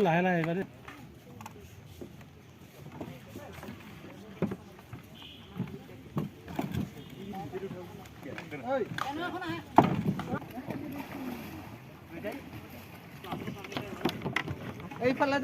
লাহে লাহে আহিবা দেই। এইফালে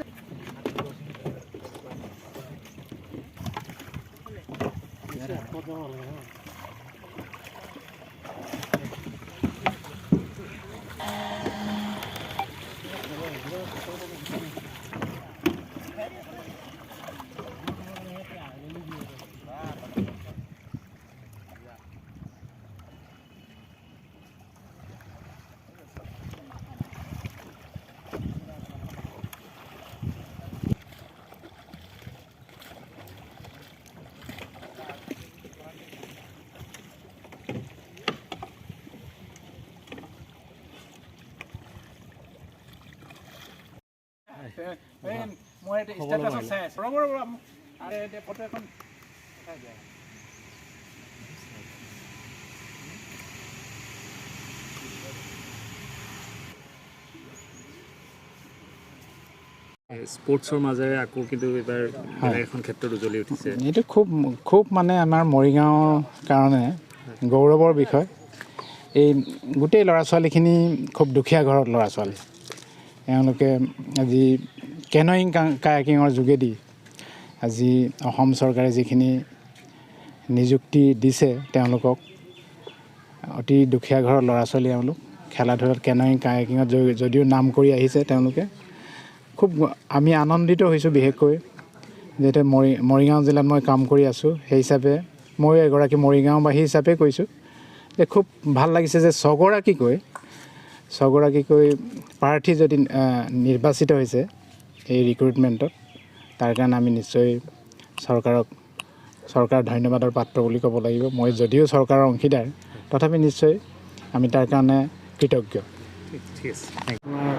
মই ষ্টেটাছত চাই আছোঁ। ৰ'ব ৰ'ব, আৰে ফটো এখন দেখাই দিয়া। স্পৰ্টছৰ মাজেৰে আকৌ কিন্তু এইবাৰ বেলেগ এখন ক্ষেত্ৰত উজলি উঠিছে। এইটো খুব খুব মানে আমাৰ মৰিগাঁৱৰ কাৰণে গৌৰৱৰ বিষয়। এই গোটেই ল'ৰা ছোৱালীখিনি খুব দুখীয়া ঘৰত ল'ৰা ছোৱালী, এওঁলোকে আজি কেনয়িং কায়াকিঙৰ যোগেদি আজি অসম চৰকাৰে যিখিনি নিযুক্তি দিছে তেওঁলোকক, অতি দুখীয়া ঘৰৰ ল'ৰা ছোৱালী এওঁলোক খেলা ধূলাত কেনয়িং কায়াকিঙত যদিও নাম কৰি আহিছে, তেওঁলোকে খুব আমি আনন্দিত হৈছোঁ। বিশেষকৈ যিহেতু মৰিগাঁও জিলাত মই কাম কৰি আছোঁ, সেই হিচাপে ময়ো এগৰাকী মৰিগাঁওবাসী হিচাপে কৈছোঁ যে খুব ভাল লাগিছে যে ছগৰাকীকৈ প্ৰাৰ্থী যদি নিৰ্বাচিত হৈছে এই ৰিক্ৰুইটমেণ্টত, তাৰ কাৰণে আমি নিশ্চয় চৰকাৰ ধন্যবাদৰ পাত্ৰ বুলি ক'ব লাগিব। মই যদিও চৰকাৰৰ অংশীদাৰ, তথাপি নিশ্চয় আমি তাৰ কাৰণে কৃতজ্ঞ। ঠিক আছে। আপোনাৰ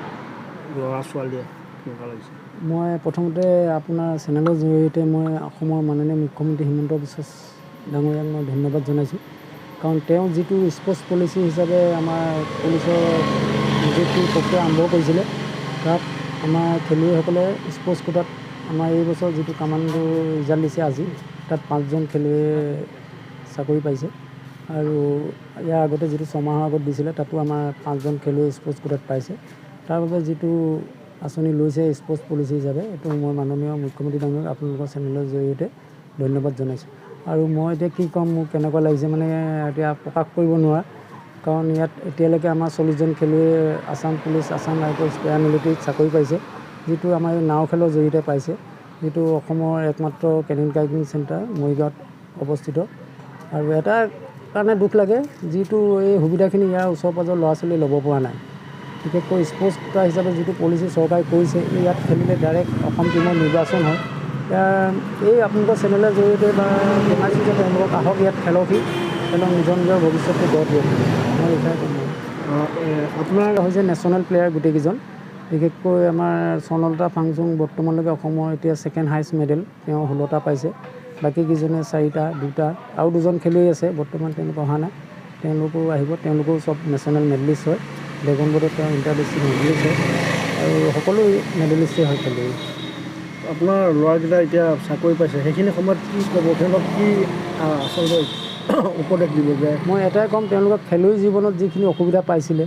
ল'ৰা ছোৱালীয়ে কেনেকুৱা লাগিছে? মই প্ৰথমতে আপোনাৰ চেনেলৰ জৰিয়তে মই অসমৰ মাননীয় মুখ্যমন্ত্ৰী হিমন্ত বিশ্ব ডাঙৰীয়াক মই ধন্যবাদ জনাইছোঁ। কাৰণ তেওঁ যিটো স্পৰ্টছ পলিচি হিচাপে আমাৰ পুলিচৰ নিযুক্তি প্ৰক্ৰিয়া আৰম্ভ কৰিছিলে, তাত আমাৰ খেলুৱৈসকলে স্পৰ্টছ কোটাত আমাৰ এই বছৰ যিটো কামাণ্ডো ৰিজাল্ট দিছে আজি, তাত 5জন খেলুৱৈয়ে চাকৰি পাইছে। আৰু ইয়াৰ আগতে যিটো 6 মাহৰ আগত দিছিলে, তাতো আমাৰ 5জন খেলুৱৈ স্পৰ্টছ কোটাত পাইছে। তাৰ বাবে যিটো আঁচনি লৈছে স্পৰ্টছ পলিচি হিচাপে, এইটো মই মাননীয় মুখ্যমন্ত্ৰী ডাঙৰীয়াক আপোনালোকৰ চেনেলৰ জৰিয়তে ধন্যবাদ জনাইছোঁ। আৰু মই এতিয়া কি ক'ম, মোৰ কেনেকুৱা লাগিছে মানে এতিয়া প্ৰকাশ কৰিব নোৱাৰা। কাৰণ ইয়াত এতিয়ালৈকে আমাৰ 40জন খেলুৱৈয়ে আছাম পুলিচ, আছাম ৰাইফলছ, পেৰামিলিটাৰীত চাকৰি পাইছে, যিটো আমাৰ এই নাও খেলৰ জৰিয়তে পাইছে, যিটো অসমৰ একমাত্ৰ কেনয়িং কায়াকিং চেণ্টাৰ মৰিগাঁৱত অৱস্থিত। আৰু এটা কাৰণে দুখ লাগে, যিটো এই সুবিধাখিনি ইয়াৰ ওচৰ পাঁজৰ ল'ৰা ছোৱালীয়ে ল'ব পৰা নাই। বিশেষকৈ স্পৰ্টছ কোটা হিচাপে যিটো পলিচি চৰকাৰে কৰিছে, এই ইয়াত খেলিলে ডাইৰেক্ট অসম টীমৰ নিৰ্বাচন হয়। এই আপোনালোকৰ চেনেলৰ জৰিয়তে বা জনাইছোঁ যে তেওঁলোকক আহক, ইয়াত খেলকহি, তেওঁলোক নিজৰ নিজৰ ভৱিষ্যতটো গঢ় দিয়ক। মই এইখিনিয়ে ক'ম। আপোনাৰ হৈছে নেশ্যনেল প্লেয়াৰ গোটেইকেইজন। বিশেষকৈ আমাৰ স্বৰ্ণলতা ফাংচুং বৰ্তমানলৈকে অসমৰ এতিয়া ছেকেণ্ড হাইষ্ট মেডেল, তেওঁ 16টা পাইছে। বাকীকেইজনে 4টা, 2টা আৰু 2জন খেলুৱৈ আছে, বৰ্তমান তেওঁলোক অহা নাই, তেওঁলোকো আহিব। তেওঁলোকো চব নেশ্যনেল মেডেলিষ্ট হয়। ড্ৰেগন বোটত তেওঁ ইণ্টাৰ ডিষ্ট্ৰিক্ট মেডেলিষ্ট হয় আৰু সকলো মেডেলিষ্টেই হয় খেলুৱৈ। আপোনাৰ ল'ৰাকেইটা এতিয়া চাকৰি পাইছে, সেইখিনি সময়ত কি ক'ব সিহঁতক, কি আচলতে উপদেশ দিব যে? মই এটাই ক'ম, তেওঁলোকক খেলুৱৈ জীৱনত যিখিনি অসুবিধা পাইছিলে,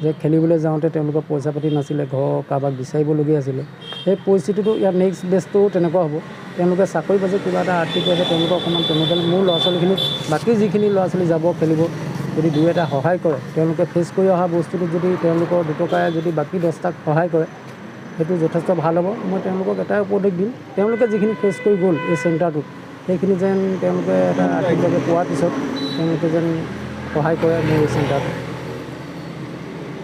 যে খেলিবলৈ যাওঁতে তেওঁলোকৰ পইচা পাতি নাছিলে, ঘৰ কাৰোবাক বিচাৰিবলগীয়া আছিলে, সেই পৰিস্থিতিটো ইয়াৰ নেক্সট বেষ্টটোও তেনেকুৱা হ'ব। তেওঁলোকে চাকৰি পাইছে, কিবা এটা আৰ্থিকভাৱে তেওঁলোকক অকণমান তেনেকৈ মোৰ ল'ৰা ছোৱালীখিনিক, বাকী যিখিনি ল'ৰা ছোৱালী যাব খেলিব, যদি দুই এটা সহায় কৰে, তেওঁলোকে ফেচ কৰি অহা বস্তুটোত যদি তেওঁলোকৰ 2 টকাই যদি বাকী 10টাক সহায় কৰে, সেইটো যথেষ্ট ভাল হ'ব। মই তেওঁলোকক এটাই উপদেশ দিম, তেওঁলোকে যিখিনি ফেচ কৰি গ'ল এই চেণ্টাৰটোত, সেইখিনি যেন তেওঁলোকে এটা আৰ্থিকভাৱে পোৱাৰ পিছত তেওঁলোকে যেন সহায় কৰে মোৰ এই চেণ্টাৰটোত।